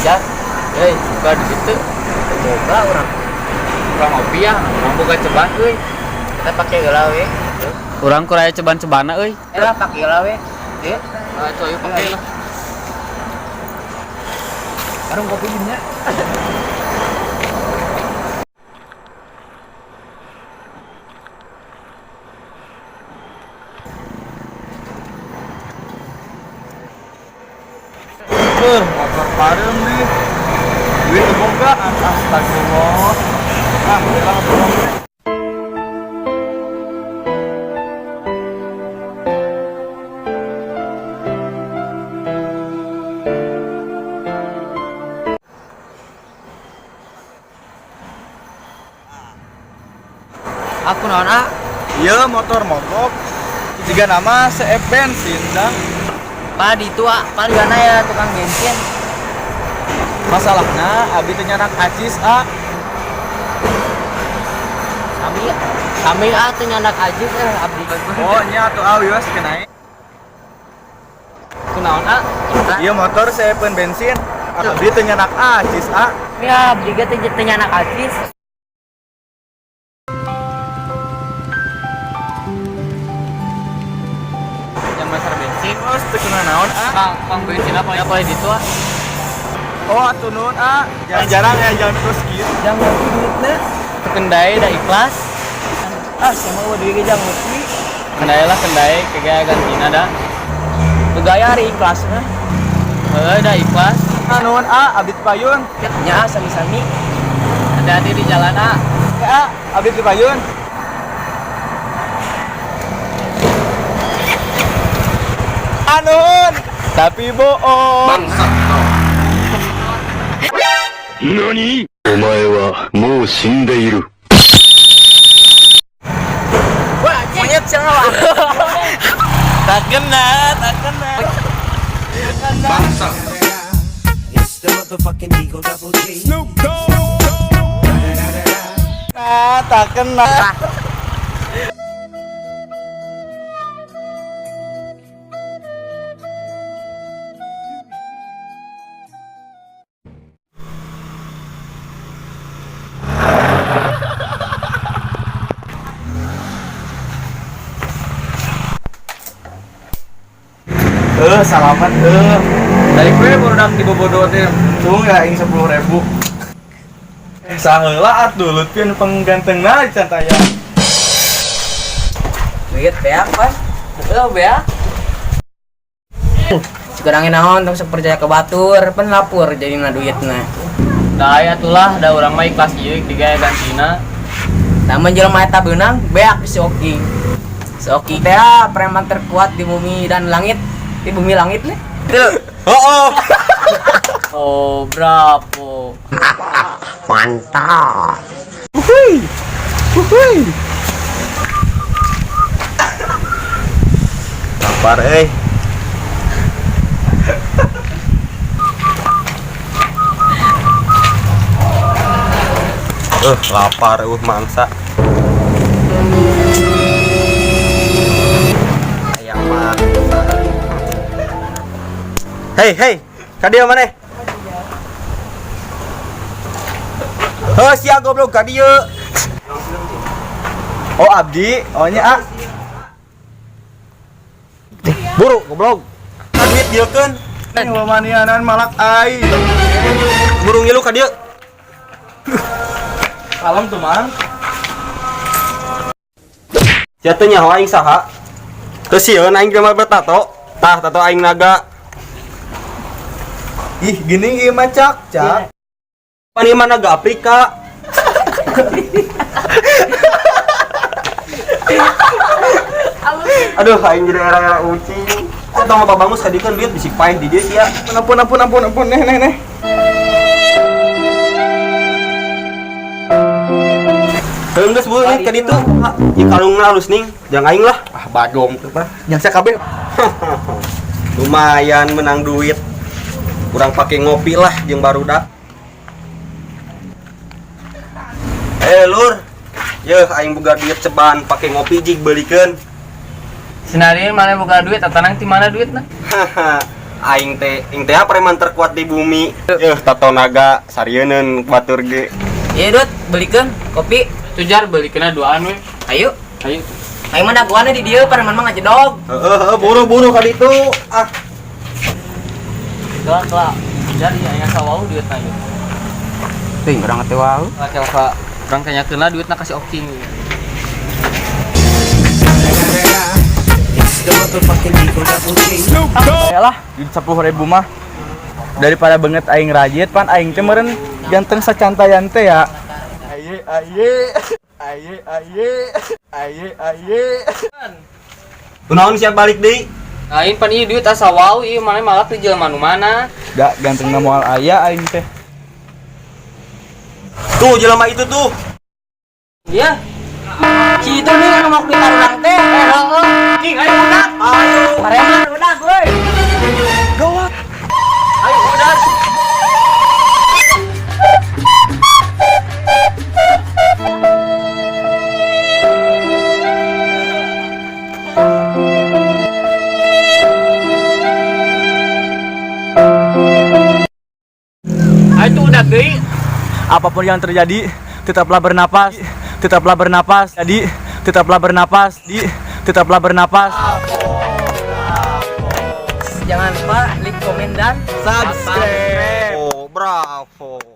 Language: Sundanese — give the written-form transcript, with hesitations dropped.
Jan, euy, buka di situ. Boga urang. Urang ngopi ya, urang boga ceban euy. Kita pake heula we. Urang kurang aya ceban-cebana euy. Eh lah pake heula we. Ieu, coy pake lah. Warung kopi nya. Motor parem nih. Duit boga, astagfirullah. Ah, lah bohong. Aku naon ah? Iya, motor mogok. Jika nama seep bensin dah. Pak di itu ah, pak di mana ya tukang bensin? Masalahnya abi teh nyanak acis ah. Sami, sami ah teh nyanak acis abdi. Oh, nya atuh ah wios kenai. Kunaon ah? Iya motor seepeun bensin. Abdi teh nyanak acis ah. Ya, abdi ge teh nyanak acis. Yang besar bensin. Terus teu kena naon ah? Kang, kang bensin apa ya di itu ah? Oh, atuh nuhun ah. Jarang-jarang ya jangan terus kieu. Jangan ngopi duitna. Kendai da ikhlas. Ah, sama eueuh duit ge jangan ngopi. Kendai lah kendai kagak gantina da. Begaya hari ikhlas mah. Heuh da ikhlas. Ah, nuhun ah, abdi teu payun. Nya sami-sami. Hati-hati di jalan ah. Ya, abdi teu payun. Anuhun, tapi bohong. 何お前はもう死んでいる。 Wah, monyet cenah. Tak kena, tak kena. It's the motherfucking Eagle Double G. Nah, tak kena. Salaman Dari gue baru di bobodo teh. Cung ya aing 10.000. Saheula atuh Lutfi anu panggantengna can taya. Duit beak, Pak. Heuh beak. Sekarang naon tong sok percaya ke batur, pan lapur jadina duitna. Da aya tulah da urang mah ikhlas ieu digawe gantina. Lamun jelema eta beunang, beak si Oki. Si Oki teh preman terkuat di bumi dan langit. Di bumi langit nih. Tuh. Oh, oh. Oh, bravo. Uhuy. Uhuy. Lapar euy. Lapar mangsa. Ayam mah. Hei, hei, ka dieu maneh? Heuh, sia goblok ka dieu. Oh, abdi, oh nya ah. Buru goblok. Ka duit dieukeun. Wamanianan malak ai. Buru ngilu ka dieu. Kalem tuh, Mang. Sia teu nyaho aing saha? Teu sieun aing jelema bertato. Tah, tato aing naga. Ih, gini ieu mah cak, cak. Pan ieu mah naga Afrika. Aduh, aing jadi era-era ucing. Kok tong bapak bangus kadikeun duit bisi paeh di dieu sia. Ampun, ampun, ampun, ampun, neh, neh, neh. Heuh geus beuh ka ditu. Ieu kalungna halus ning, jang aing lah. Ah, badong teh mah. Yang sia kabeh. Lumayan menang duit. Kurang pakai ngopi lah jeung barudak. Lur. Yeuh aing boga duit ceban pakai ngopi jig beulikeun. Sinarin mana boga duit atanang ti mana duitna? Haha. Aing teh, aing teh preman terkuat di bumi. Yeuh, tato naga sarieun batur ge. Iya, Dut, belikeun kopi. Tujar belikeunna duaan we. Ayo. Ayo. Aing mah dagoanna di dieu, preman mah ngajedog. Heeh, heeh, buru-buru ka ditu. Ah, Doang lah. Tujar ieu aya sawau duitna ieu. Teuing urang teh wau. Lah ka urang tanyakeun lah duitna ka si Oking. It's the motherfucking Eagle Double G. Lah, duit 10.000 mah. Daripada banget aing rajit pan aing teh meureun ganteng sacantayan teh ya. Aye aye aye aye aye aye. Kunaon siap balik deui? Lain pan ieu duit asa wau ieu maneh malak di jelema nu mana? Da gantengna moal aya aing teh. Tuh jelema itu tuh. Iya. Si itu nih anu mau duit urang teh. Heeh. King ayo udah. Ayo, preman udah euy. Gawat. Ayo udah. Ayo tuh udah deui. Apapun yang terjadi, tetaplah bernapas, tetaplah bernapas. Jadi, tetaplah bernapas, di tetaplah bernapas. Jangan lupa like, komen, dan Subscribe. Oh, bravo.